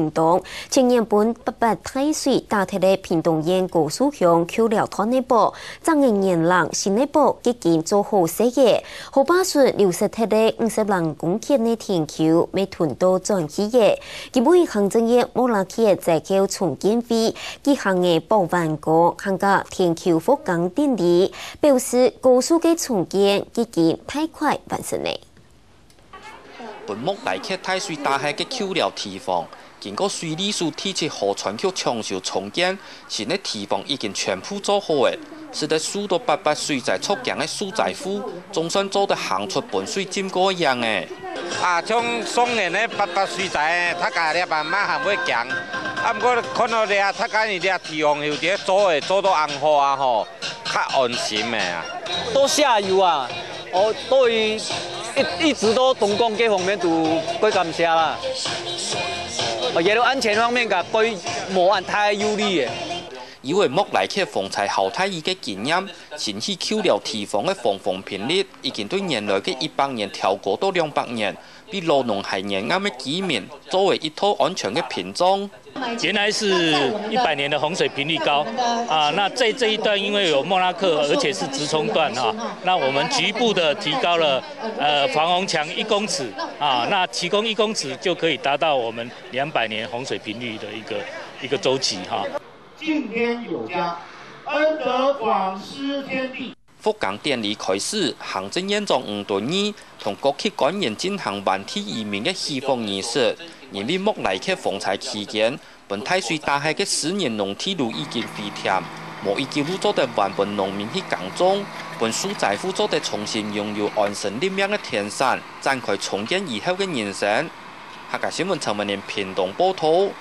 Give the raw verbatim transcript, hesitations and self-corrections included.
屏東，前年分八八大水打忒个屏東縣高樹鄉舊寮段仔埔，正个年零新仔埔已經做好勢个。河壩脣流失忒个五十零公頃个田坵，乜吞到轉去个。今晡日行政院莫拉克災後重建會舉行个保安官還過田坵復耕典禮，表示高樹个重建已經大概完成了。 分莫拉克大水打忒个舊寮地方，經過水利署第七河川局搶修重建，新个地方已經全部做好了。使得受到八八水災著驚个受災戶，總算做得行出分水浸過个營了。啊，像上年个八八水災，大家這班嘛還會驚。啊，毋過看到這，大家你這地方有在做个，做到恁好啊吼，較安心个啊。多謝有啊， 哦，對於一，一直都同工這方面都蓋感謝啦。哦，也都安全方面个蓋無恁大憂慮个。因為莫拉克風災好大雨个經驗，新起舊寮地方个防洪頻率已經對原來个一百年調高到兩百年，比老農還原啱个居民做為一套安全个屏障。 原來是一百年的洪水頻率高啊，那在這一段因為有莫拉克，而且是直衝段啊，那我們局部的提高了呃防洪牆一公尺啊，那提供一公尺就可以達到我們兩百年洪水頻率的一個一個週期哈。敬天有加，恩德廣施天地。 復耕典禮開始，行政院長吳敦義同各級官員進行還地於民个祈福儀式。因為莫拉克風災期間，分大水打忒个私人農地都已經回填，無一枝路做得還分農民去耕種，分受災戶做得重新擁有安身立命个田產，展開重建以後个人生。客家新聞陳文林屏東報導。